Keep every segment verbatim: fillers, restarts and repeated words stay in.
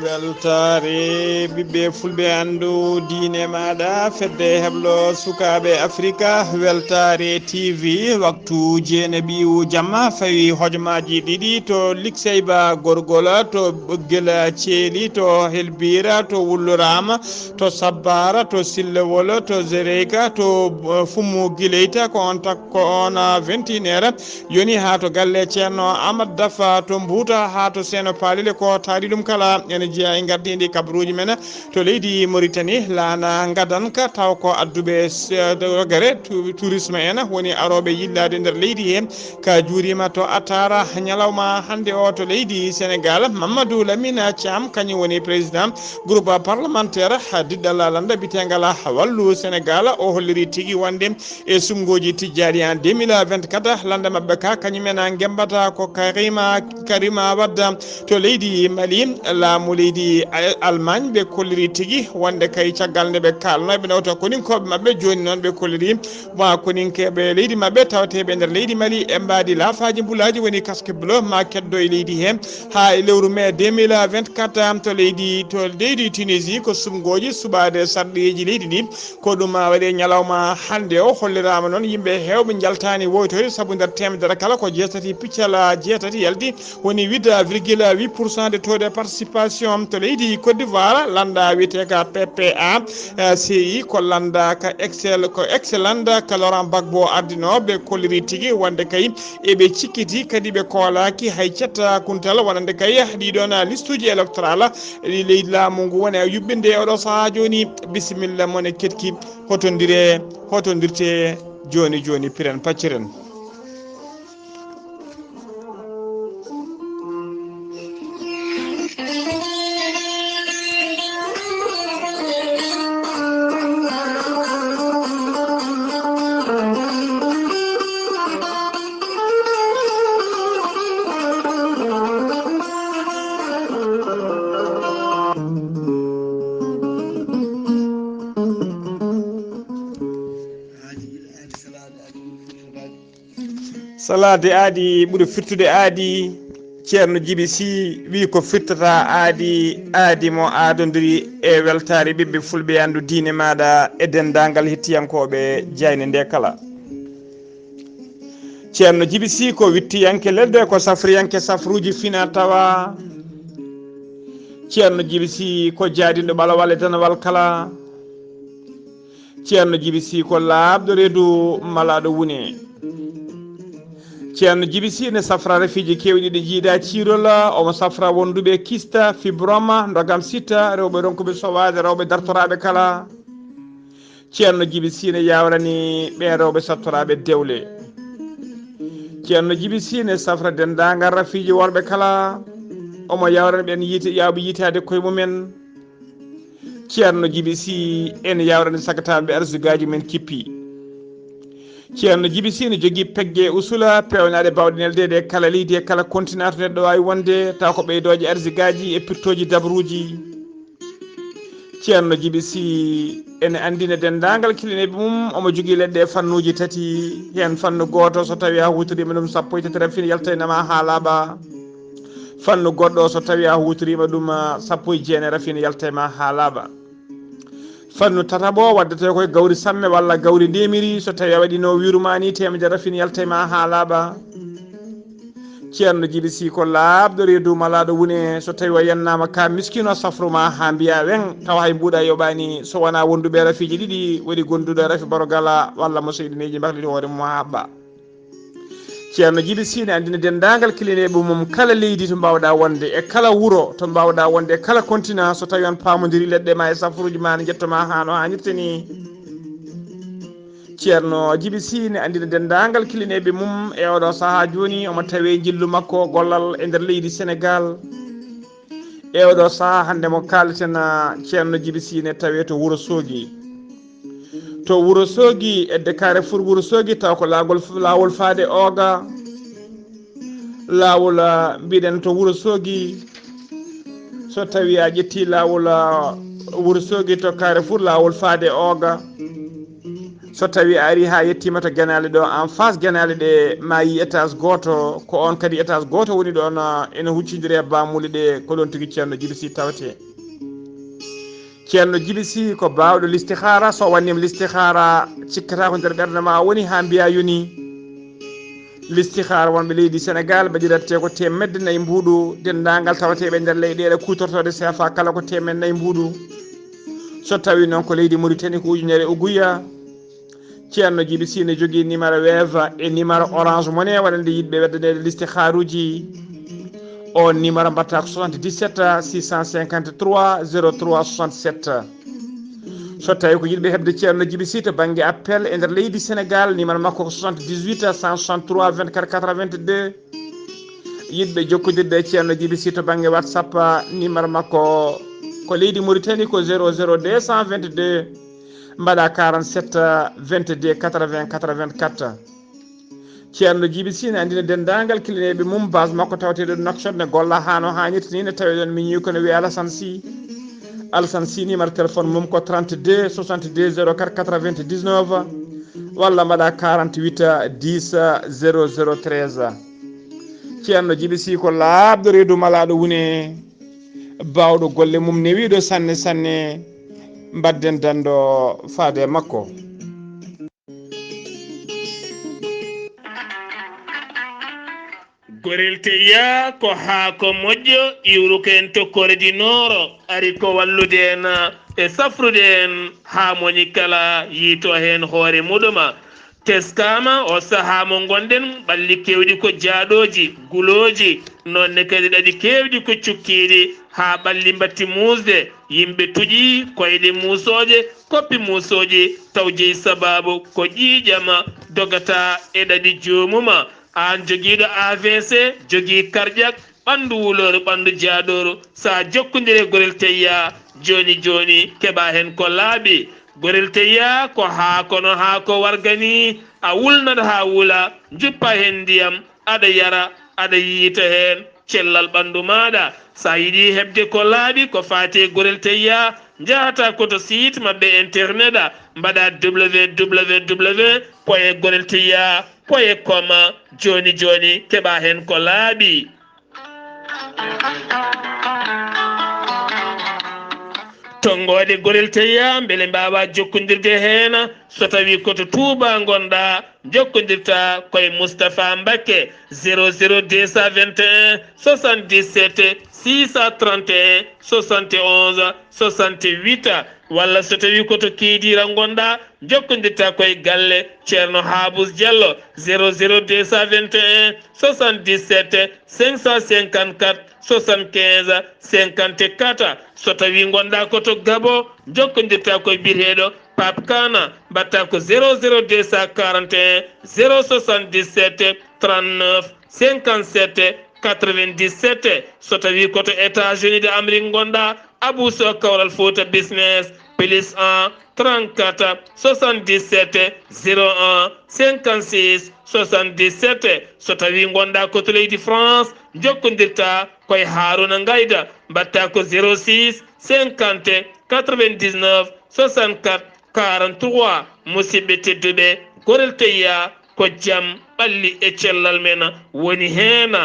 Weltaare ɓiɓɓe fulɓe, anndu diine maaɗa, fedde heblo sukaaɓe Afrika, Weltaare T V, waktu jeenayi ɓiyu jamma, fawi hojomaaji ɗiɗi to Likseyba Gorgol, to Ɓoggel Ceeli, to Helbiira, to Wulluraama, to Sabbaara, to Sillowol, to Zereyka, to, eh, Fumu Gileyta, ko on tak-, ko on, ah, vingt et une heures. Yoni haa to galle Ceerno Aamadu Dafa to Mbuuta, haa to Seeno Paalile, ko taari ɗum kala. Ene jeyaa e ngardiindi kabaruuji men to leydi Moritani, laana ngadanka, taw ko adduɓe s-, rogere, tu-, tourisme en, woni arooɓe yillaade nder leydi he. Ka juuriima to Atara ñalawma hannde o to leydi Senegal. Mamadou Lamine Thiam, kañum woni président groupe parlementaire diɗɗal lannda biteengala Wallu Senegal. O holliri tigi wonde e suɓngooji tijjaaɗi en deux mille vingt-quatre, lannda maɓɓe ka, kañum en ngembata ko Karima, Karima Wadda to leydi Mali. Laamu leydi Al-, Allemagne, ɓe kolliri tigi wonde kay caggal nde ɓe kaalno, ɓe nawta koninkooɓe maɓɓe, jooni noon ɓe kolliri ma koninkeeɓe leydi maɓɓe tawteeɓe nder leydi Mali e mbaadi laafaaji mbulaaji, woni casque bleu, ma keddo e leydi he haa e lewru mai deux mille vingt-quatre to leydi, to leydi Tunisie. Ko suɓngooji suɓaade sarɗiiji leydi ndi. Ko ɗum, ah, waɗi ñalawma hannde o. Holliraama noon yimɓe heewɓe njaltaani woytoyde, sabu nder teemedere kala ko jeetati piccal jeetati yalti, woni huit virgule huit pour cent de taux de participation. To leydi Côte d'Ivoire, lannda wiyetee ka P P A, eh, C I, ko lannda ka excel, ko excellent ka Laurent Gbagbo ardinoo, ɓe kolliri tigi wonde kay eɓe cikkiti, kadi ɓe koolaaki hay cetta kuntal wonande kay ɗiɗon listuuji électoral ɗi leydi laamu ngu woni e yuɓɓinde e oɗo sahaa jooni. Bisimilla mon e ketki, hotondire, hotondirte jooni jooni, piren pacciren. Salaade aadi ɓuri firtude aadi. Ceerno Jibi Si wii ko firtata aadi, aadi mo aadondiri e weltaare ɓiɓɓe fulɓe, anndu diine maaɗa e denndaangal hettiyankooɓe jaaynde nde kala. Ceerno Jibi Si ko wittiyanke lelde, ko safriyanke safruuji fina tawa. Ceerno Jibi Si ko jaadinɗo ɓalawal e danawal kala. Ceerno Jibi Si ko laaɓɗo reedu malaaɗo wune. Ceerno Jibi Si ne safra rafiiji keewɗi ɗi jiida ciirol, omo safra wonduɓe kista, fibroma, ndogam sitta, rewɓe ronkuɓe sowaade, rewɓe dartoraaɓe kala. Ceerno Jibi Si ne yawrani ɓeen rewɓe sattoraaɓe dewle. Ceerno Jibi Si ne safra denndaangal rafiiji worɓe kala, omo yawrani ɓeen yiite, yaawɓe yiitaade koye mumen. Ceerno Jibi Si ene yawrani sagataaɓe arsugaaji men kippi. Ceerno Jibi Si ne jogii pegge usula peewnaaɗe baawɗe neldeede e kala leydi e kala kontinaa to neɗɗo waawi wonde, tawa ko ɓeydooje arsugaaji e pirtooji dabruuji. Ceerno Jibi Si ene anndina denndaangal kilineeɓe mum, omo jogii leɗɗe e fannuuji tati, heen fannu gooto, so tawii a huutoriima ɗum, sappo e tati rafin yaltayna ma haa laaɓa. Fannu goɗɗo, so tawii a huutoriima ɗum, ah, sappo e jeenayi rafin yaltay ma haa laaɓa. Fannu tataɓo waddetee koye gawri samme walla gawri ndemiri, so tawii a waɗiino wiiru ma ni, teemedere rafin yaltay ma haa laaɓa. Ceerno Jibi Si ko laaɓɗo reedu malaaɗo wune, so tawii o yennaama ka miskiino, safru ma haa mbiya weŋ, tawa hay mbuuɗa yoɓaani, so wonaa wonduɓe rafiiji ɗiɗi, woni gonduɗo rafi Baro Gala walla mo seyɗineeji mbakliti hoore mum haa haɓɓa. Ceerno Jibi Si ne anndina denndaangal kilineeɓe mum kala leydi to mbaawɗa wonde, e kala wuro to mbaawɗa wonde, e kala kontinaa, so tawii on paamondiri leɗɗe ma e safruuji ma ne njetto ma haa no haanirta ni. Ceerno Jibi Si ne anndina denndaangal kilineeɓe mum e oɗo sahaa jooni, omo tawee njillu makko gollal e nder leydi Senegaal. E oɗo sahaa hannde mo kaaleten, Ceerno Jibi Si ne tawee to Wuro Soogi. To Wuro Soogi, edde Carrefour Wuro Soogi, taw ko laawol, laawol faade Ooga. Laawol, ah, mbiɗen to Wuro Soogi, so tawii a ƴettii laawol, ah, Wuro Soogi to Carrefour, laawol faade Ooga. So tawi a ari ha yettima to Genaale ɗo, en face Genaale ɗe, ma yi étage goto, ko on kadi étage goto woni ɗon, ene huccindiri e bammuule ɗe, ko ɗon tigi Ceerno Jibi Sy tawete. Ceerno Jibi Sy ko bawɗo listihaara, so wannima listihaara, cikkata ko nder ɓernde ma woni ha mbiya yoni. Listihaara wonɓe leydi Senegal ɓe ɗiratte ko temedde nayi mbuuɗu, denndaangal tawateeɓe nder leyɗeele kuutortooɗe C F A kala ko temedde nayi mbuuɗu. So tawi noon ko leydi Mauritanie ko ujunere uguya. Ceerno Jibi Sy ne jogii numéro Wave e numéro Orange Money waɗande yiɗɓe weddaneede listihaaruji. O numéro mbaɗata ko soixante-dix-sept six cent cinquante-trois zéro trois soixante-sept. So tawi ko yiɗɓe heɓde Ceerno Jibi Sy to bannge appel e nder leydi Senegal, numéro makko ko soixante-dix-huit cent soixante-trois vingt-quatre quatre-vingt-deux. Yiɗɓe jokkodirde e Ceerno Jibi Sy to bannge WhatsApp, numéro makko ko leydi Mauritanie ko zéro zéro deux cent vingt-deux, mbaɗa quarante-sept vingt-deux quatre-vingts quatre-vingt-quatre. Ceerno Jibi Sy ne anndina denndaangal kilineeɓe mum, base makko tawateeɗo Nouakchott, ne golla haa no haanirta ni, ne taweɗon miñi ko ne wiya Alassane Sy. Alassane Sy numéro téléphone mum ko trente-deux soixante-deux zéro quatre quatre-vingt-dix-neuf, walla mbaɗa quarante-huit dix zéro zéro treize. Ceerno Jibi Sy ko laaɓɗo reedu malaaɗo wune, baawɗo golle mum newiiɗo sanne sanne, mbadden danndo faade e makko. Gorel teya ko haako moƴƴo iwruko en to Kore di Noro, ari ko wallude en e safrude en haa moni kala yiito heen hoore muɗuma. Teskaama o sahaa mo ngonɗen, ɓalli keewɗi ko jaaɗooji, gulooji, noon ne kadi ɗaɗi keewɗi ko cukkiiɗi, haa ɓalli mbatti muusde, yimɓe tuƴi koyɗe muusooje, koppi muusooji, taw jeyi sabaabu ko ƴiiƴam dogata e ɗaɗi joomum. Aan jogiiɗo A V C, jogii karƴak, ɓanndu wulooru, ɓanndu jaaɗooru, so a jokkondire Gorel Teyya jooni jooni, keɓa heen ko laaɓi. Gorel Teyya ko haako no haako warga ni, a wulnat haa wula, njuppa heen ndiyam, aɗa yara, aɗa yiita heen cellal ɓanndu maaɗa. So a yiɗi heɓde ko laaɓi ko faati e Gorel Teyya, njahata ko to site maɓɓe internet, mbaɗa www point gorel teyya point com. Jooni jooni, keɓa heen ko laaɓi. Tonngoode Gorel Teyya, mbele mbaawa jokkondirde heen? So tawi ko to Touba ngonɗa, jokkondirta koye Moustapha Mbacké, zéro zéro deux cent vingt et un soixante-dix-sept six cent trente et un soixante et onze soixante-huit, walla so tawi ko to Kidira ngonɗa, jokkondirta koye galle Ceerno Habous Diallo, zéro zéro deux cent vingt et un soixante-dix-sept cinq cent cinquante-quatre soixante-quinze cinquante-quatre. So tawi ngonɗa ko to Gabo, jokkondirta koye biyeteeɗo Pape Kana, mbaɗta ko zéro zéro deux cent quarante et un zéro soixante-dix-sept trente-neuf cinquante-sept quatre-vingt-dix-sept. So tawi ko to États-Unis de Amérique ngonɗa, Abou Sow Kawral Fouta Business, plus un trente-quatre soixante-dix-sept zéro un cinquante-six soixante-dix-sept. So tawi ngonɗa ko to leydi France, jokkondirta koye Harouna Ngayda, mbaɗta ko zéro six cinquante quatre-vingt-dix-neuf soixante-quatre quarante-trois. Musidɓe tedduɓe, Gorel Teyya ko jam, ɓalli e cellal men woni heen.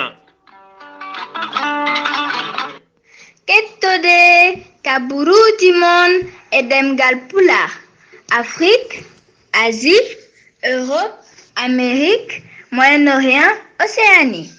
Kettode kaburuuji mon e ɗemngal Pulaar, Afrik, Asie, Europe, Amérique, Moyen-Orient, Océanie.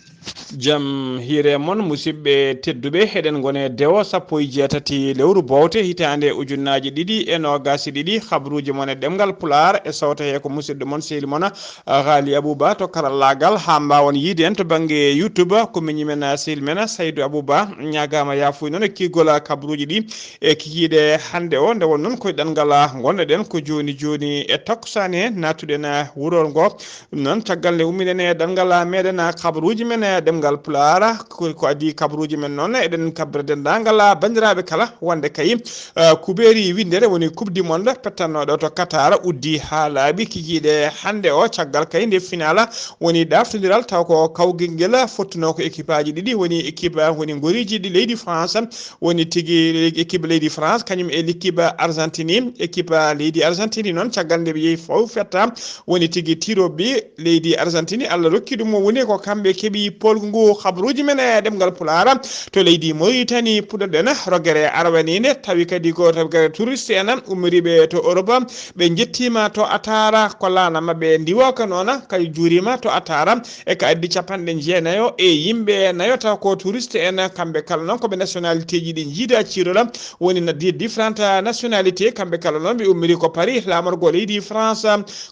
Jam hiire mon, musidɓe tedduɓe, eɗen ngone dewo sappo e jeetati lewru bowte hitaande ujunnaaji ɗiɗi e noogaas e ɗiɗi. Habruuji mon e ɗemngal Pulaar e sawta he ko musidɗo mon, sehil mon, Ghali Abouba to karallaagal, haa mbaawon yiide en to bannge YouTube. Ko miñi men, sehil men Saydou Abouba, ñaagaama yaafuy noon e kiigol kabruuji ɗi e kikiiɗe hannde o. Nde won noon koye ɗanngal ngonɗen ko jooni jooni e takkusaani, naatuɗen wuro ngo. Ɗum noon, caggal nde ummiɗen e ɗanngal meɗen, kabruuji men e Ngal Pulaar, ko, ko adii kabaruuji men noon, eɗen kabbira denndaangal banndiraaɓe kala, wonde kay, eh, kubeeri winndere woni Coupe du Monde pettannooɗo to Qatar uddi haa laaɓi kikiiɗe hannde o, caggal kay nde finala woni ɗaaftondiral, taw ko kawgel ngel fottunoo ko équipe aji ɗiɗi, woni équipe woni ngoriiji ɗi leydi France, woni tigi équipe leydi France, kañum e l'équipe Argentine, équipe leydi Argentine noon, caggal nde ɓe yehi fof fetta, woni tigi tiroɓe leydi Argentine, Allah rokki ɗum mo woni ko kamɓe keɓi polgu ngu. Kabaruuji men e ɗemngal Pulaar to leydi Mauritanie puɗɗoɗen rogere arwaniinde, tawi kadi ko rogere touriste en ummoriiɓe to Europe, ɓe njettiima to Atara, ko laana maɓɓe ndiwooka noon, kadi juuriima to Atara, e ka addi capanɗe jeenayo e yimɓe nayo, taw ko touriste en, kamɓe kala noon ko ɓe nationalité ji ɗi njiida ciirola, woni na di-, différentes nationalités, kamɓe kala noon ɓe ummiri ko Paris, laamorgo leydi France,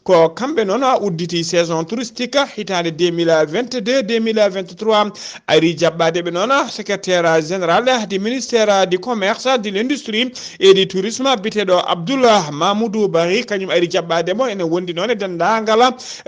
ko kamɓe noon a udditi saison touristique hitaande deux mille vingt-deux, deux mille vingt-trois, ari jaɓɓaade ɓe noon secrétaire général du ministère du commerce, de l'industrie et du tourisme, biyeteeɗo Abdoul Mamoudou Bari, kañum ari jaɓɓaade mo, ene wondi noon e denndaangal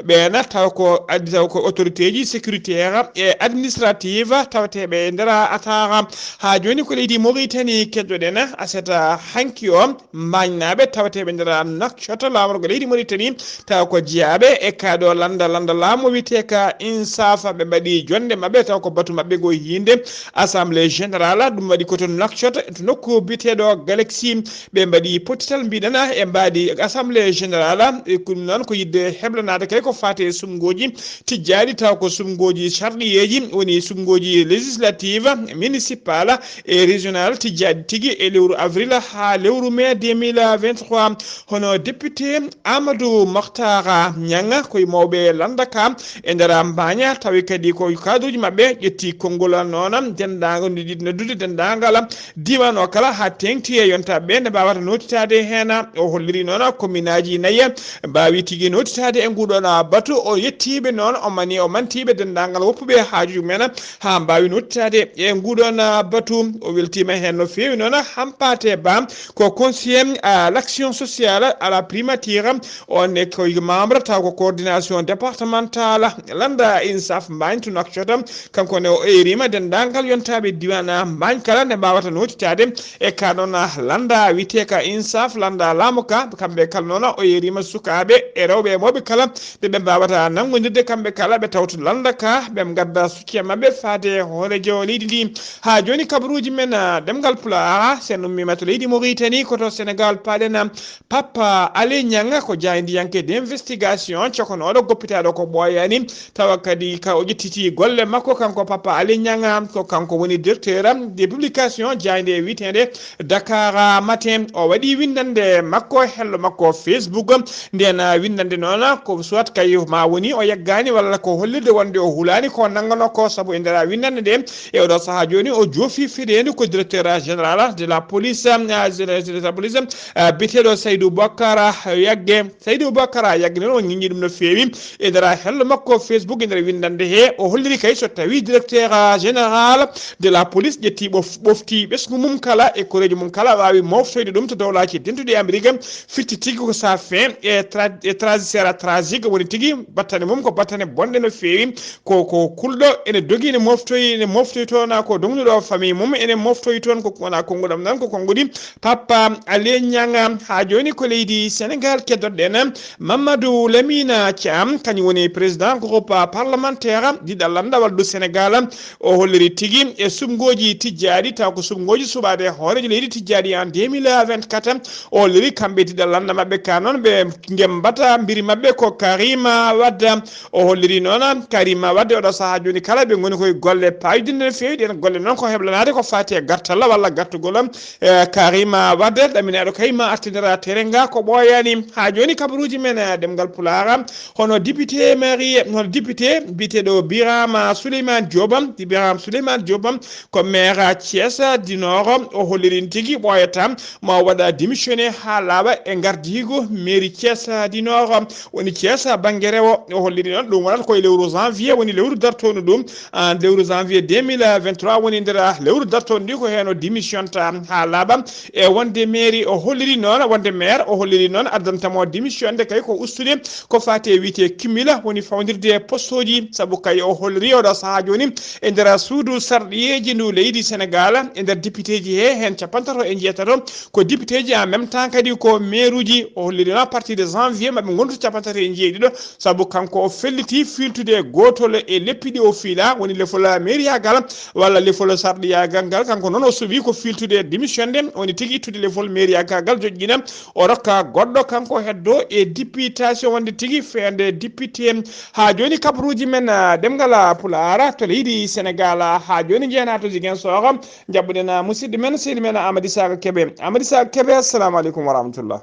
ɓeen, taw ko addi, taw ko autorité ji sécuritaire e administrative tawateeɓe e nder Atara. Haa jooni ko leydi Mauritanie keddoɗen aset hanki o, mbaañnaaɓe tawateeɓe nder Nouakchott, laamorgo leydi Mauritanie, taw ko jeyaaɓe e kaɗo lannda, lannda laamu wiyetee ka INSAF, ɓe mbaɗi jonnde maɓɓe, taw ko batu maɓɓe ngo hiinde assemblée générale, ɗum waɗi ko to Nouakchott, to nokku biyeteeɗo Galaxy, ɓe mbaɗi pottital mbiɗen e mbaadi assemblée générale, e ɗum noon ko yiɗde heblanaade kay ko faati e suɓngooji tijjaaɗi, taw ko suɓngooji sarɗiyeeji, woni suɓngooji législative, municipale e régionale tijjaaɗi tigi e lewru avril haa lewru mai deux mille vingt-trois. Hono député Amadou Makhtar Niang, ko e mawɓe lannda ka e nder Mbaaña, tawi kadi ko kaadooji maɓɓe ƴetti konngol noon, denndaangal, noddude denndaangal diiwaan o kala haa teeŋti e yonta ɓe nde mbaawata nootitaade heen. O holliri noon commune aji nayi mbaawi tigi nootitaade e nguɗon batu. O yettiiɓe noon, o mani, o mantiiɓe denndaangal woppuɓe haajuuji men haa mbaawi nootitaade e nguɗon batu. O weltiima heen no feewi noon Hampate Ba, ko conseiller à l'action sociale à la primature, on ne ko membre taw ko coordination départementale lannda INSAF Mbaañ to Nouakchott. Kanko ne o eeriima denndaangal yontaaɓe diiwaan Mbaañ kala nde mbaawata nootitaade e ka noon lannda wiyetee ka INSAF, lannda laamu ka, kamɓe kala noon o eeriima sukaaɓe e rewɓe e mawɓe kala nde ɓe mbaawata nanngondirde kamɓe kala ɓe tawta lannda ka, ɓe ngadda soutien maɓɓe faade hooreejo leydi ndi. Haa jooni kabaruuji men, ah, ɗemngal Pulaar, so en ummiima to leydi Mauritanie, ko to Sénégal paaɗen, ah, Papa Alé Niang ko jaayndiyanke d'investigation, cokanooɗo, goppitaaɗo ko ɓooyaani, tawa kadi ka o ƴettiti golle makko, kanko Papa Alé Niang, ko kanko woni directeur des publications jaaynde wiyeteende Dakar Matin. O waɗi winndannde makko, hello makko Facebook, nden winndannde noon ko soit kay ma woni o yaggaani walla ko hollirde wonde o hulaani ko nannganoo ko, sabu e nder winndannde nde e oɗo sahaa jooni o joofi fedeendu ko directeur général de la police, ah, de la police, ah, biyeteeɗo Saydou Boubacar Yagge. Saydou Boubacar Yagge noon o ñiññi ɗum no feewi e nder hello makko Facebook, e nder winndannde he o holliri kay so tawi directeur, ah, général de la police ƴetti ɓof-, ɓofti ɓesngu mum kala e koreejo mum kala waawi moftoyde ɗum to dowlaaji dentuɗi Amérique, fitti tigi ko sa fin e tra-, e tra-, sera tragique, woni tigi battane mum ko battane bonɗe no feewi. Ko, ko kulɗo ene dogi, ene moftoyi, ene moftoyi toon ko dognuɗo famille mum, ene moftoyi toon ko wona konnguɗam noon, ko konnguɗi Papa Alé Niang. Haa jooni ko leydi Sénégal keddoɗen Mamadou Lamine Thiam, kañum woni président groupe parlementaire diɗal lanndawal du Sénégal. O holliri tigi e suɓngooji tijjaaɗi, taw ko suɓngooji suɓaade hooreejo leydi tijjaaɗi en deux mille vingt-quatre. O holliri kamɓe diɗal lannda maɓɓe ka noon ɓe ngembata mbiri maɓɓe ko Karima Wade. O holliri noon Karima Wade oɗo sahaa jooni kala ɓe ngoni koye golle paayɗe no feewi. Ɗeen golle noon ko heblanaade ko faati e gartalla walla gartugol, eh, Karima Wade, ɗaminaaɗo kay ma artindira terenga ko ɓooyaani. Haa jooni kabaruuji men, eh, ɗemngal Pulaar, hono député mairie, hono député biyeteeɗo Birama Souleymane Diop, di Birama Souleymane Diop, ko maire Thiès du Nord, o holliri tigi ɓooyata ma o waɗa démissionné haa laaɓa e ngardiigu mairie Thiès du Nord. Woni Thiès bannge rewo, o holliri noon ɗum wonata koye lewru janvier, woni lewru dartoondu ɗum, en lewru janvier deux mille vingt-trois, woni nder lewru dartoondu ndi ko heen o démissionta haa laaɓa. E wonde mairie o holliri noon, wonde maire o holliri noon addanta mo démission nde kay ko ustude ko faati e wiyetee cumul, woni fawndirde poste uji, sabu kay o holliri oɗo Sahaa jooni e nder suudu sarɗiyeeji ndu leydi Senegal, e nder députéji he, heen capantato e njeetato ko députéji, en même temps kadi ko maire uji. O holliri noon à partir de janvier maɓe ngontu capantato e njeeɗiɗo, sabu kanko o felliti fiiltude gootol e leppi ɗi o fiila, woni lefol mairiyaagal walla lefol sarɗiyaagal ngal. Kanko noon o suɓii ko fiiltude, démissionde, woni tigi ittude lefol mairiyaagal ngal, joƴƴina, o rokka goɗɗo, kanko heddo e députation wonde tigi feende député. Haa jooni kabaruuji men, ah, ɗemngal, ah, Pulaar to leydi Senegal, ah, haa jooni njeyanaa to Ziguinchor. Njaɓɓuɗen, ah, musidɗo men, sehil men, ah, Amady Saka Kebe. Amady Saka Kebe, assalamu aleykum wa rahmatullah.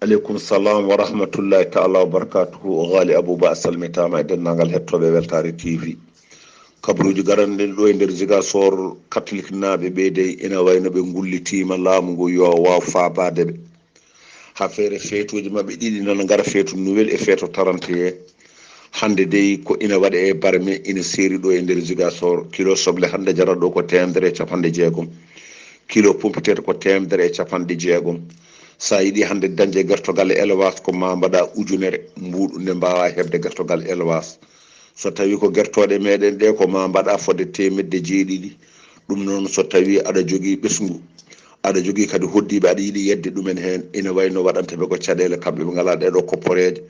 Aleykum salam wa rahmatullahi taala wa barakatuhu. O Ghali Abouba, a salmitaama e denndaangal hettooɓe Weltaare T V. Kabaruuji garanɗen ɗo e nder Ziguinchor, katoliknaaɓe ɓe dey ina wayno ɓe ngullitiima laamu ngu yo waaw faabaade ɓe. Haa feere feetuuji maɓɓe ɗiɗi nana ngara, feetu Noël e feetu trente et un. Hannde dey ko ina waɗe e barme ina seeri ɗo e nder Ziguinchor. Kilo soble hannde jarata ɗo ko teemedere e capanɗe jeegom. Kilo pompiteer ko teemedere e capanɗe jeegom. So a yiɗi hannde dañde gertogal e élevage ko ma mbaɗa ujunere mbuuɗu nde mbaawa heɓde gertogal élevage. So tawii ko gertooɗe meɗen ɗe ko ma mbaɗa fodde teemedde jeeɗiɗi. Ɗum noon so tawii aɗa jogii ɓesngu, aɗa jogii kadi hoɗdiiɓe aɗa yiɗi yedde ɗumen heen, ina wayi no waɗanta ɓe ko caɗeele kamɓe ɓe ngalaa ɗeɗo kopporeeje.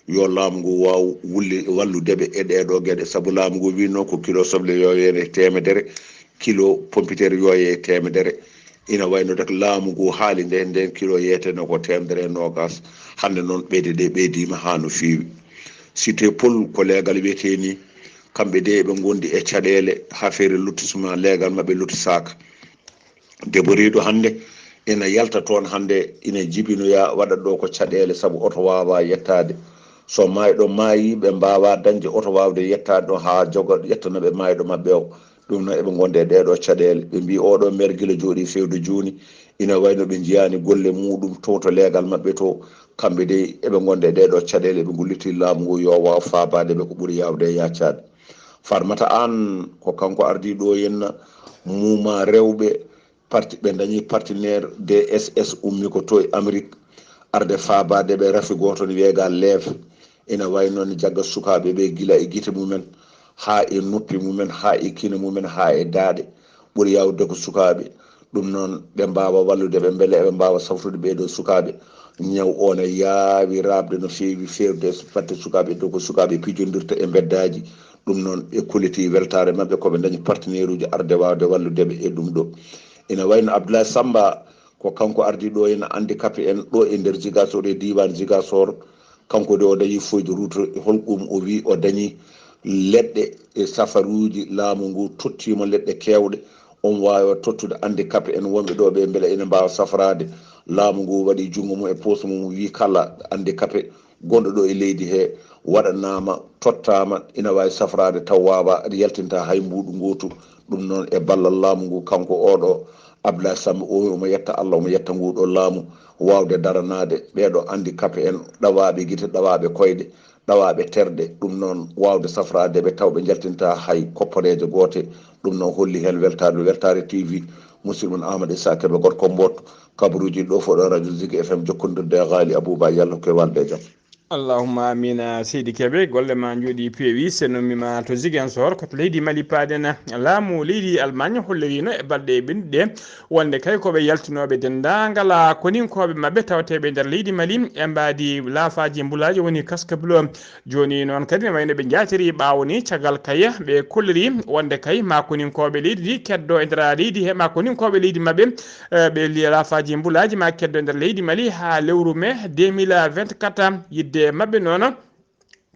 Yo laamu ngu waaw wulli wallude ɓe e ɗeɗo geɗe, sabu laamu ngu wii noon ko kilo soble yo yeene teemedere, kilo pompiteer yo yee teemedere. Ina wayno rek laamu ngu haali nde, nden kilo yeeteno ko teemedere e noogas. Hannde noon ɓeyde ɗe ɓeydiima haa no feewi. Cité Paul ko leegal wiyetee ni, kamɓe de eɓe ngondi e caɗeele haa feere lotissement leegal maɓɓe lottisaaka. Deboriiɗo hannde ina yalta toon hannde ina jibinoya waɗa ɗo ko caɗeele sabu oto waawa yettaade. So maayɗo maayi ɓe mbaawa dañde oto waawde yettaade ɗo haa joga ƴettana ɓe maayɗo maɓɓe o. Ɗum noon eɓe ngonde e ɗeɗo caɗeele. Ɓe mbii oɗo maire gila jooɗi fewde jooni, ina wayno ɓe njiyaani golle muɗum to, to leegal maɓɓe to. Kamɓe dey eɓe ngonde e ɗeɗo caɗeele, eɓe ngulliti laamu ngu yo waaw faabaade ɓe ko ɓuri yaawde e yaacaade. Farmata Aan ko kanko ardii ɗo henna muuma rewɓe parti, ɓe dañi partenaire D S S ummi ko to e Amérique, arde faabaade ɓe rafi gooto ne wiyee ga Leef. Ina wayi noon jagga sukaaɓe ɓe gila e gite mumen, haa e noppi mumen, haa e kine mumen, haa e daaɗe. Ɓuri yaawde ko sukaaɓe. Ɗum noon ɓe mbaawa wallude ɓe, mbele eɓe mbaawa safrude ɓee ɗoo sukaaɓe. Ñaw o ne yaawi raaɓde no feewi, feerde batte sukaaɓe, to ko sukaaɓe pijondirta e mbeddaaji. Ɗum noon ɓe kolliti weltaare maɓɓe ko ɓe dañi partenaire uji arde waawde wallude ɓe e ɗum ɗo. Ina wayi no Abdoulaye Samba, ko kanko ardii ɗo ina handicapé en ɗo e nder Ziguinchor e diiwaan Ziguinchor. Kanko de o dañi feuille de route, holɗum o wi o dañi leɗɗe e safaruuji laamu ngu tottiima leɗɗe keewɗe. On waawa tottude handicapé en wonɓe ɗo ɓe mbele ina mbaawa safraade. Laamu ngu waɗi junngo mum e poos mum wi kala handicapé gonɗo ɗo e leydi he waɗanaama, tottaama, ina waawi safraade taw waawa, aɗa yaltinta hay mbuuɗu ngootu. Ɗum noon e ballal laamu ngu, kanko oɗo Abdoulaye Samba o, omo yetta Allah, omo yetta ngu ɗo laamu, waawde daranaade ɓee ɗo handicapé en, ɗawaaɓe gite, ɗawaaɓe koyɗe, ɗawaaɓe terɗe. Ɗum noon waawde safraade ɓe taw ɓe njaltinta hay kopporeeje goote. Ɗum noon holli heen weltaare, Weltaare T V, musidɗo mon Amadou Issa Kébé, gorko Mboot, kabaruuji ɗo fof ɗo Radio Zik F M, jokkondirde e Ghali Abouba, yalla ko e walde e jam. Allahumma amina, seydi Kebe, golle ma njooɗi peewi. Se nommi ma to Ziguinchor, ko to leydi Mali paaɗen. Laamu leydi Allemagne hollirino e balɗe ɓennuɗe wonde kay ko ɓe yaltinooɓe denndaangal koninkooɓe maɓɓe tawteeɓe nder leydi Mali e mbaadi laafaaji mbulaaji, woni casque bleu. Jooni noon kadi ne wayno ɓe njaatiri ɓaawo ni caggal kay ɓe kolliri wonde kay ma koninkooɓe leydi ndi keddo e nder leydi he ma koninkooɓe leydi maɓɓe, eh, ɓe liya laafaaji mbulaaji ma keddo e nder leydi Mali haa lewru mai deux mille vingt-quatre. Yidde maɓɓe noon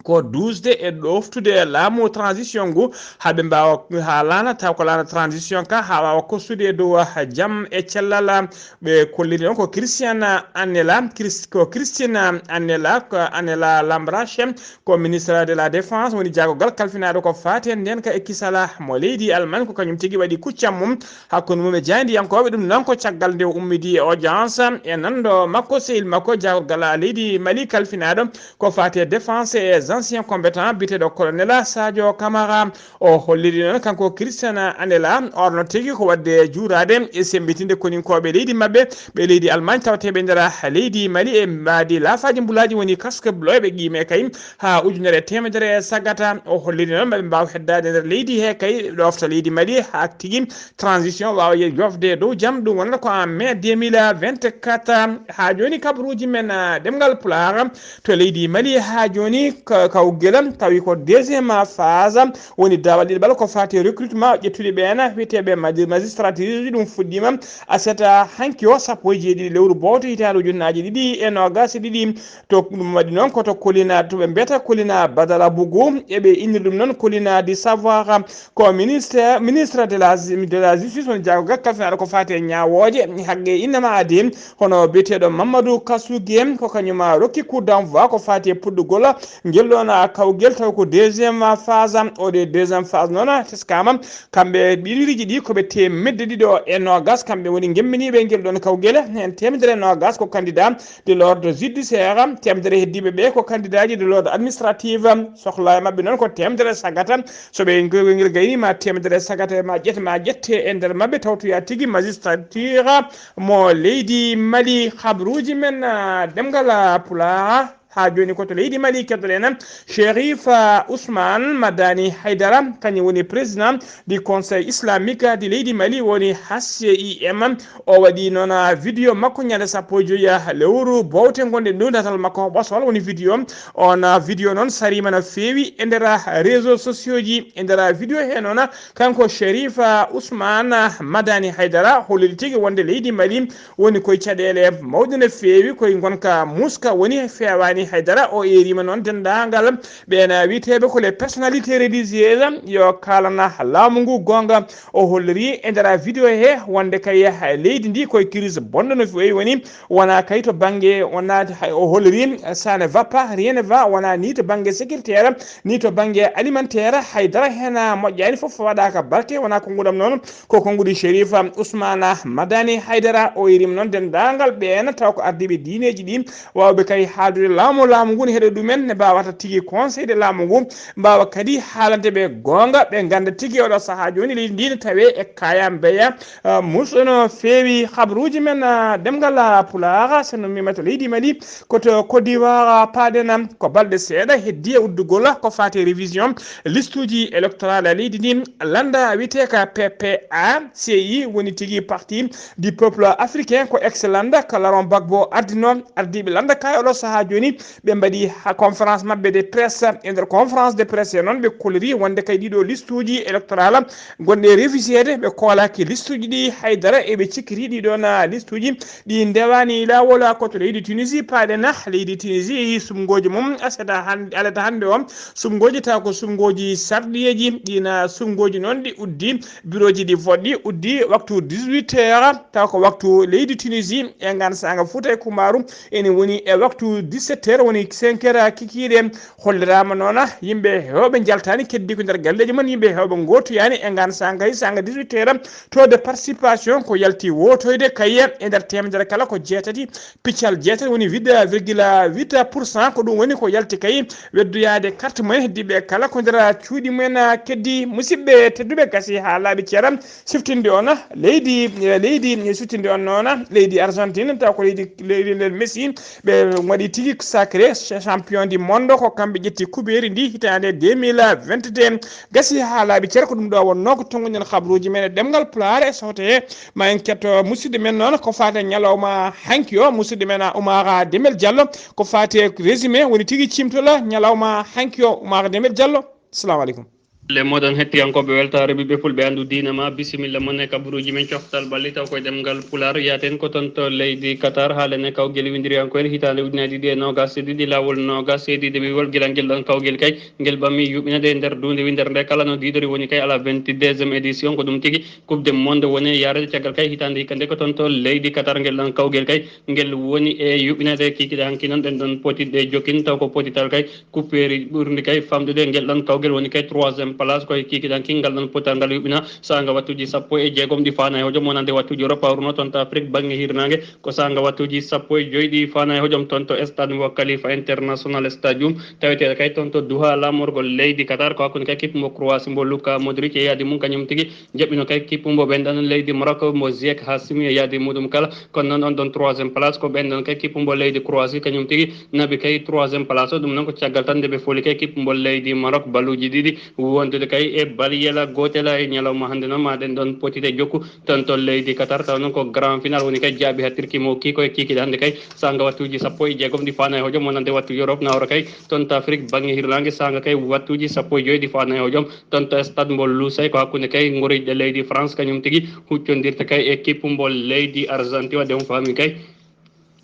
ko duusde e ɗoftude laamu transition ngu haa ɓe mbaawa, haa laana, taw ko laana transition ka, haa waawa kostude e dow jam e cellal. Ɓe kolliri noon ko Christian Anela, Chris-, ko Christine Anela, ko Anela Lambrache, ko ministre de la Défense, woni jaagogal kalfinaaɗo ko faati e ndeenka e kisal mo leydi Allemagne, ko kañum tigi waɗi kuccam mum hakkunde mum e jaayndiyankooɓe. Ɗum noon ko caggal nde o ummidi e audience e nanndo makko, sehil makko, jaagogal leydi Mali kalfinaaɗo ko faati e défense et ancien combattant biyeteeɗo colonel Sadio Camara. O holliri noon kanko Christian Anela, orno tigi ko waɗde juuraade e semmbitinde koninkooɓe leydi maɓɓe, ɓe leydi Allemagne tawteeɓe nder leydi Mali e mbaadi laafaaji mbulaaji woni casque bleu ɓe qiime kay haa ujunere e teemedere e sagata. O holliri noon maɓe mbaaw heddaade nder leydi he kay ɗofta leydi Mali haa tigi transition waawa ye-, yofde e dow jam. Ɗum wonata ko en mai deux mille vingt-quatre. Haa jooni kabaruuji men, ah, ɗemngal Pulaar to leydi Mali haa jooni ka-, kawgel tawi ko deuxième phase woni daawal ɗiɗaɓal ko faati e recrutement ƴettude ɓeen wiyeteeɓe magi-, magistrature. Ɗum fuɗɗiima aset hanki o sappo e jeeɗiɗi lewru bowto hitaande ujunnaaji ɗiɗi e noogaas e ɗiɗi. To ɗum waɗi noon ko to Colina, to ɓe mbiyata Colina Badara Bougou, eɓe inniri ɗum noon Colina du Savoir. Ko ministre, ministre de la, de la justice woni jaago gakka finaaɗo ko faati e ñaawooje. Haqqe innama adi hono biyeteeɗo Mamadou Kasugue, ko kañum rokki coup d'envoi ko faati e puɗɗugol ngel ɗoon kawgel taw ko deuxième phase. O ɗe deuxième phase noon teskaama kamɓe ɓiniriiji ɗi ko ɓe teemedde ɗiɗo e noogaas, kamɓe woni ngemminiiɓe ngel ɗoon kawgel. Heen teemedere e noogaas ko candidat de l'ordre judiciaire, teemedere heddiiɓe ɓe ko candidaaji de l'ordre administratif. Sohla e maɓɓe noon ko teemedere sagata. So ɓe ngel gayni ma teemedere sagata ma ƴette ma ƴette e nder maɓɓe tawtoya tigi magistrature mo leydi Mali. Habaruuji men, ah, ɗemngal, ah, Pulaar. Haa jooni ko to leydi Mali keddoɗen Chérif, ah, Ousmane Madani Haidara, kañum woni président du Conseil islamique de leydi Mali, woni H C I M. O waɗi noon, ah, vidéo makko ñande sappo e joyi, ah, lewru bowte ngonɗen ɗo datal makko ɓosol woni vidéo. On, ah, vidéo noon sariima no feewi e nder, ah, réseaux sociaux ji. E nder, ah, vidéo he noon, ah, kanko Chérif, ah, Ousmane, ah, Madani Haidara holliri tigi wonde leydi Mali woni koye caɗeele mawɗe no feewi, koye ngonka muska woni feewaani haydara. O eeriima noon denndaangal ɓeen wiyeteeɓe ko les personnalités religieuses yo kaalana laamu ngu goonga. O holliri e nder vidéo he wonde kay leydi ndi koye crise bonɗo no feewi woni, wonaa kay to bannge, wonaa hay, o holliri ça ne va pas, rien ne va, wonaa ni to bannge sécuritaire, ni to bannge alimentaire, haydara heen moƴƴaani, fof waɗaaka barke, wonaa ko nguɗam noon. Ko konnguɗi Chérif Ousmane Madani Haydara, o irim noon denndaangal ɓeen taw ko ardiiɓe diineeji ɗi, waawɓe kay haaldude laamu, laamu ngun heɗo ɗumen, ne mbaawata tigi conseil de laamu ngu, mbaawa kadi haalande ɓe goonga, ɓe ngannda tigi oɗo sahaa jooni leydi ndi ne tawee e kaya mbeya, ah, musuɗo no feewi. Habaruuji men, ah, ɗemngal, ah, Pulaar, so no mimata leydi Mali, ko to Côte d'Ivoire, ah, paaɗen, ah, ko balɗe seeɗa heddii e uddugol ko faati e révision listuuji électorale leydi ndi, lannda wiyetee ka P P A C I woni tigi Parti du Peuple Africain, ko ex lannda ka Laurent Gbagbo ardinoo. Ardiiɓe lannda ka e oɗo sahaa jooni ɓe mbaɗi ha conférence maɓɓe de presse. E nder conférence de presse he noon ɓe koliri wonde kay ɗiɗo listuuji électorale gonɗe réviseede, ɓe koolaaki listuuji ɗi haydara, eɓe cikkiti ɗiɗo na listuuji ɗi ndewaani laawol. Ko to leydi Tunisie paaɗen, leydi Tunisie yehi sumngooji mum asata han-, alata hannde o. Sumngooji taw ko sumngooji sarɗiyeeji, ɗi na sumngooji noon ɗi uddi birooji ɗi voɗɗi, uddi waktu dix-huit heures, taw ko waktu leydi Tunisie e ngan saanga Fuuta e Kumaaru ene woni e waktu dix-sept heures, woni cinq heures kikiiɗe. Holliraama noon yimɓe heewɓe njaltaani, keddi ko nder galleeji mum, yimɓe heewɓe ngootoyaani e ngan saanga, hay saanga dix-huit heures, taux de participation ko yalti wootoyde kay e nder teemedere kala ko jeetati piccal jeetati, woni huit virgule huit pour cent, ko ɗum woni ko yalti kay weddoyaade carte mumen. Heddiiɓe kala ko nder cuuɗi mumen, ah, keddi. Musidɓe tedduɓe, gasi haa laaɓi ceeram siftinde on leydi, eh, leydi siftinde on noon leydi Argentine, taw ko leydi, leydi Lionel Messi, ɓe waɗi tigi sacré champion du monde, ko kamɓe ƴetti kubeeri ndi hitaande deux mille vingt-deux. Gasi haa laaɓi ceeram, ko ɗum ɗo wonnoo ko tonnguɗen habaruuji men e ɗemngal Pulaar e sawte he. Ma en ketto musidɗo men noon ko faati e ñalawma hanki o, musidɗo men Oumar Demel Diallo, ko faati e résumé woni tigi cimtol ñalawma hanki o, Oumar Demel Diallo. Assalamu aleykum. Le moɗon hettiyankooɓe weltaare ɓiɓɓe fulɓe anndu diina ma, bisimilla mon e kabaruuji men coftal ɓalli taw koye ɗemngal Pulaar. Yaaten ko toon to leydi Qatar, haalen e kawgel winndiriyanko en hitaande ujunaaji ɗiɗi e noogaas e ɗiɗi, laawol noogaas e ɗiɗi wiwol gila ngel ɗon kawgel kay ngel ɓammi yuɓinade e nder duunde winndere nde kala no diidori woni kay ala vingt-deuxième édition. Ko ɗum tigi Coupe du Monde woni yaarede caggal kay hitaande hikka nde ko toon to leydi Qatar ngel ɗon kawgel kay ngel woni e yuɓinade kikiɗe hanki noon ɗen ɗon potitɗe jokkin taw ko potital kay kuppeeri ɓurndi kay famɗude ngel ɗon kawgel woni kay troisième Place ko e kikiɗan kingal ɗon potal ngal yuɓɓina saanga wattuuji sappo e jeegom ɗi faana e hojom wonande wattuuji Europe hawruno toon to Afrique bannge hirnaange. Ko saanga wattuuji sappo e joy ɗi faana e hojom toon to stade mo Khalifa International Stadium, taweteeɗo kay toon to Doha, laamorgol leydi Qatar. Ko hakkunde kay kippu mbo Croatie mbo Luka Modric e yaadi mum kañum tigi jaɓɓino kay kippu mbo ɓenɗan leydi Maroc mbo Ziyech Hasimi e yaadi muɗum kala. Kono noon on ɗon troisième place ko ɓenɗan kay kippu mbo leydi Croatie kañum tigi naɓi kay troisième place o. Ɗum noon ko caggal tan nde ɓe fooli kay kippu mbo leydi Maroc balluuji ɗiɗi wondude kay e bal yela gootela e ñalawma hannde noon. Ma ɗen ɗon potite jokku toon to leydi Qatar, taw noon ko grand final woni kay jaaɓi haa Turquie mo kiiko e kikiɗe hannde kay saanga wattuuji sappo e jeegom ɗi faana e hojom wonande wattu Europe nawra kay toon to Afrique bannge hirnaange saanga kay wattuuji sappo e joy ɗi faana e hojom toon to stade mbo Lusail. Ko hakkunde kay ngoriiɗe leydi France kañum tigi huccondirta kay e kippu mbo leydi Argentine. Wadde on faami kay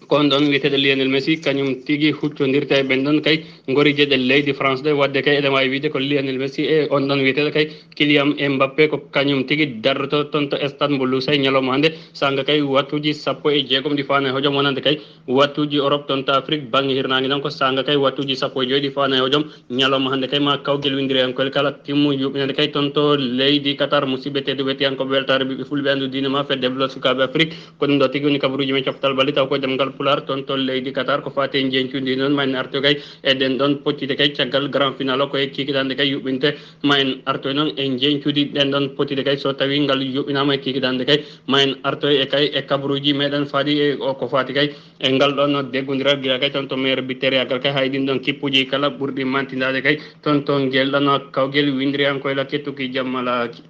ko on ɗon wiyeteeɗo Lionel Messi kañum tigi huccondirta e ɓen ɗon kay ngoriije ɗe leydi France ɗe. Wadde kay eɗen waawi wiide ko Lionel Messi e on ɗon wiyeteeɗo kay Kylian Mbappé ko kañum tigi darroto toon to stade mbo Lusail ñalawma hannde saanga kay wattuuji sappo e jeegom ɗi faana e hojom wonande kay wattuuji Europe toon to Afrique bannge hirnaange. Ɗon ko saanga kay wattuuji sappo e joy ɗi faana e hojom ñalawma hannde kay ma kawgel winndiriyankol kala timmu yuɓɓinande kay toon to leydi Qatar. Musidɓe tedduɓe tiyankooɓe weltaare ɓiɓɓe fulɓe anndu diine ma fedde blo sukaaɓe Afrique. Ko ɗum ɗo tigi woni kabaruuji men coftal ɓalli taw ko e ɗemngal Pulaar toon to leydi Qatar ko faati e njeñcundi noon ma en arto kay e ɗen ɗon poccite kay caggal grand final o ko e kikiɗande kay yuɓɓinte ma en artoy noon e njeñcudi ɗen ɗon pottide kay so tawi ngal yuɓɓinama e kikiɗande kay ma en artoy e kay e kabaruuji meɗen faadi e o ko faati kay e ngal ɗon deggondiral gila kay toon to maire bitteriyagal kay hay ɗin ɗon kippuji kala ɓurɗi mantidade kay toon to ngel ɗon kawgel winndiriyankoy la kettuki jammalaaki.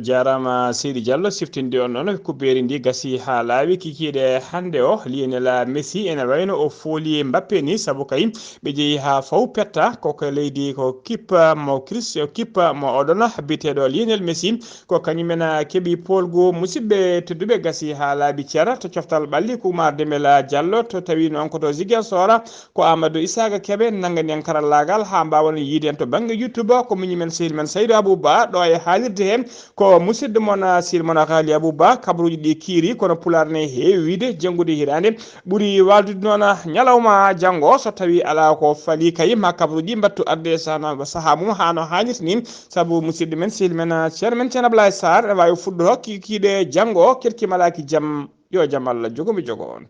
Jaaraama seydi Diallo siftinde on noon kubbeeri ndi gasi haa laawi kikiiɗe hannde o Lionel Messi ene wayno o fooli Mbappe ni sabu kay ɓe jeyi haa faw petta ko ko leydi ko kippa mo Chris kippa mo oɗon biyeteeɗo Lionel Messi ko kañumen keɓi poolgu. Musidɓe tedduɓe gasi haa laabi ceera to coftal ɓalli Kumar Demela Diallo to tawi noon ko to Ziguinchor. Ko Amadou Isaka Kebe nanngani en karallaagal haa mbaawen yiide en to bannge YouTube ko miñi men sehil men Saydou Abou Ba ɗo e haalirde heen ko musidɗo mon sehil mon Ghali Abou Ba. Kabaruuji ɗi kiiri kono pulaar ne heewi wiide janngude hiraande ɓuri waaldude noon ñalawma janngo so tawi alaa ko fali kay ma kabaruuji mbattu arde saha mum haa no haanirta ni sabu musidɗo men sehil men ceerno men ceerno Ablaye Sarr ene waawi fuɗɗo kikiiɗe janngo kerki malaaki jam. Yo jam Allah jogo mi jogo on.